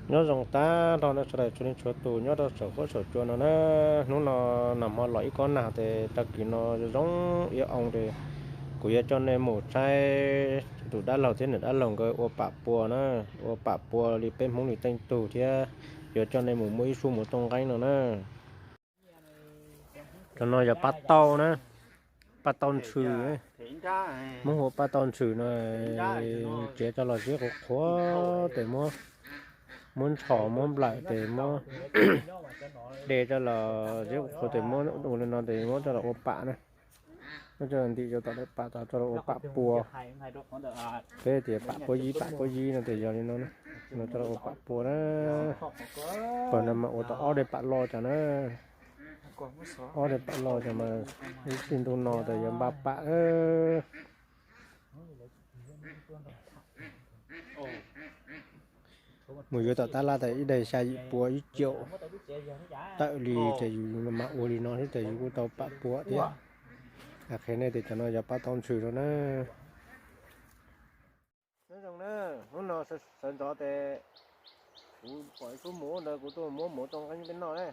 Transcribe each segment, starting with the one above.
Nyob zoo tag nrho nej sawv daws txhua leej txhua tus nyob rau saum huab saum cua no na. Hnub no nag hmo los ib kob nag ces tag kis no zoo zoo ib oo ces kuv yuav coj nej mus saib tus dab laug thiab niam dab laug nkawd ua pam pua na, ua pam pua li peb Hmoob li teej tug thiab yuav coj nej mus muab ib suab muv tooj nqeeb no na. Cov no yog paj tauj na, paj tauj ntshw, muab hu paj tauj ntshw no, txiav coj los ziab qhuav qhuav tes muab, muab ntshos muab nplawm tes muab de coj los ziab qhuav qhuav tes muab ua li no tes muab coj los ua pam na. Muab coj los ntim rau tom daim pam tod coj los ua pam pua. Peb tias pam puab yib pam puab yib no tes yog li no, no coj los ua pam pua na. Pawg no mas ua tau ob daim pam loj cas na. Ob daim pam loj cas mas ib txhij ntuj no tas yuav npaj pam. Mus yuav tom tab laj tas ib daim xya yim pua ib caum tawm li ces yus mas ua li no xwb tas yus kuj tau pam pua thiab. Qhia nej tias cov no yog paj tauj ntshw rau na. Nyob zoo na, hnub no sawv ntxov tes kuv pom ib tug muv ntawd kuv tuaj muab muv tooj nqeeb peb noj na.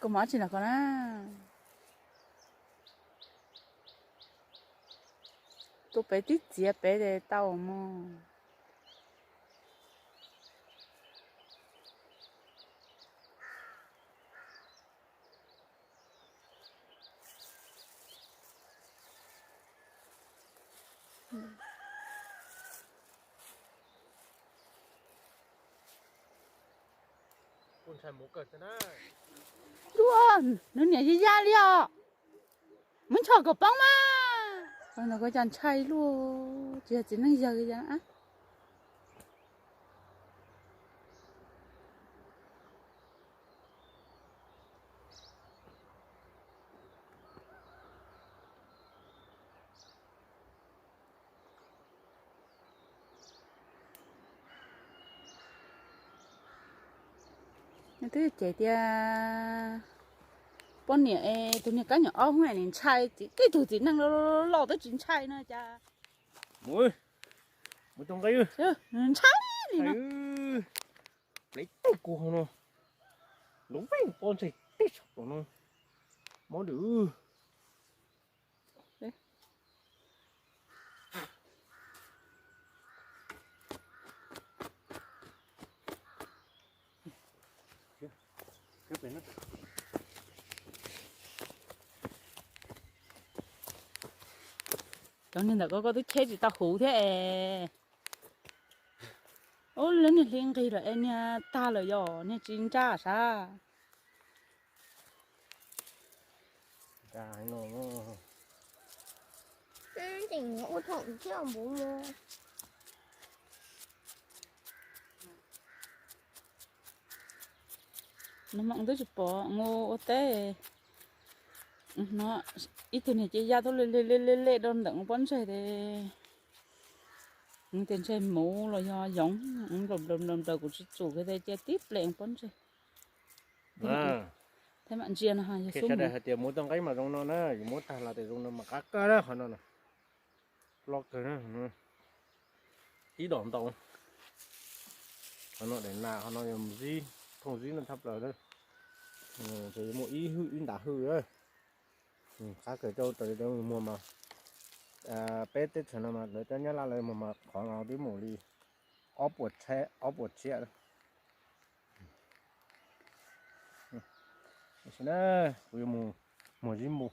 Koj muab tsi los ko na. Tus pem tib txiav pem tes tau mog. Ntuj, nws niam yaj yaj li os. Muab nchos kom poob mas. Ntawd koj cas ntshai luaj, tsis yog txiv neej yawg li cas. Twb cem tias poj niam es tus niag kab nyuam ob hub nim ntshai, tib tug txiv neej los twb tsis ntshai no cas. Mus, mus tau nqe, ntshai li no. Plev teg kuv hauv no, lub veej pob ntseg teg saum no, mob lwm. Cov niag ntawm ko koj twb cheb tsis tau huv thiab es. Ub, lawv niag hli nqig lawm es niag tag lawm yom, niag tsis ntsaj sav. Nag hmo twb tsis pom ua teb no, ib tug niag ces ya tuaj le le le le rau ntawm pob ntseg tes, tias ntshe muv los yog yoov, nplaws nplaws nplaws kuv tsis txum kiag tes cia tib plem pob ntseg. Thiab mam ntsia no yog xub muv. Hais tias muv tau nqeeb mas zoo no na, yus muab tag los tes zoo no mas qab kawg na qhov no na. Loj kawg na. Ib dos ntau. Qhov no daim nas, qhov no yog zib, thooj zib no thaj plaws na. Ces muaj ib hwj ib nta hwj. Qab kawg rau raws li muag mas peb teb chaws no mas lawv cov Nyab Laj lawv muag mas qhov no twb mus li ob puas txhiab, ob puas txhiab. Kuv yuav mus muag zib npu.